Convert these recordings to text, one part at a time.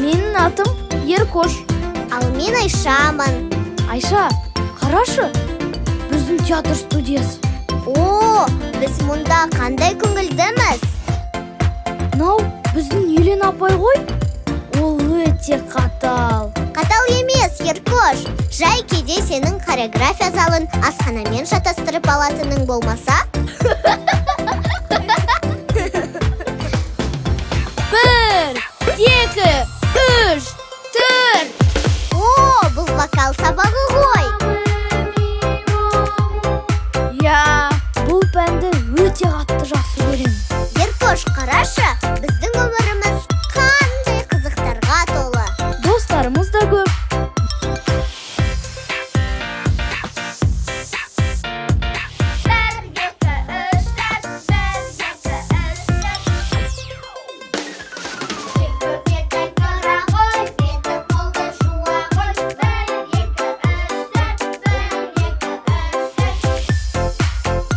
Менің атым Еркош. Ал мен Айшамын. Айша, қарашы, біздің театр студиясы. О, біз мұнда қандай көңілдіміз. Мынау біздің Елена апай ғой. Ол өте қатал. Қатал емес, Еркош. Жай кейде сенің хореография залын асханамен шатастырып алатының болмаса? 1, 2, 3, 4. О, бұл вокал сабағы ғой. Я, бұл пәнді өте қатты жақсы көремін. Еркош, қарашы, біздің өміріміз қандай қызықтарға толы. Достарымыз да көп.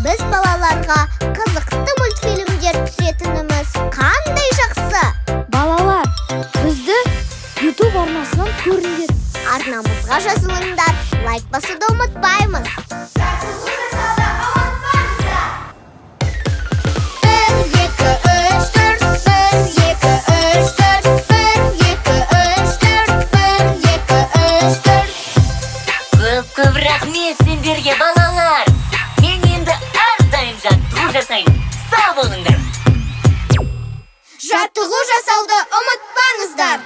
Біз балаларға қызықты мультфильмдер түсіретініміз қандай жақсы. Балалар, бізді YouTube арнасынан көріңдер. Арнамызға жазылыңдар, лайк басуды ұмытпаймыз. 1, 2, 3, 4, 1, 2, 3, 4, 1, 2, 3, 4, 1, 2, 3, 4. Көп-көп рахмет сендерге, балалар. Мен енді әрдайым жаттығу жасаймын. Сау болыңдар. Жаттығу жасауды ұмытпаңыздар.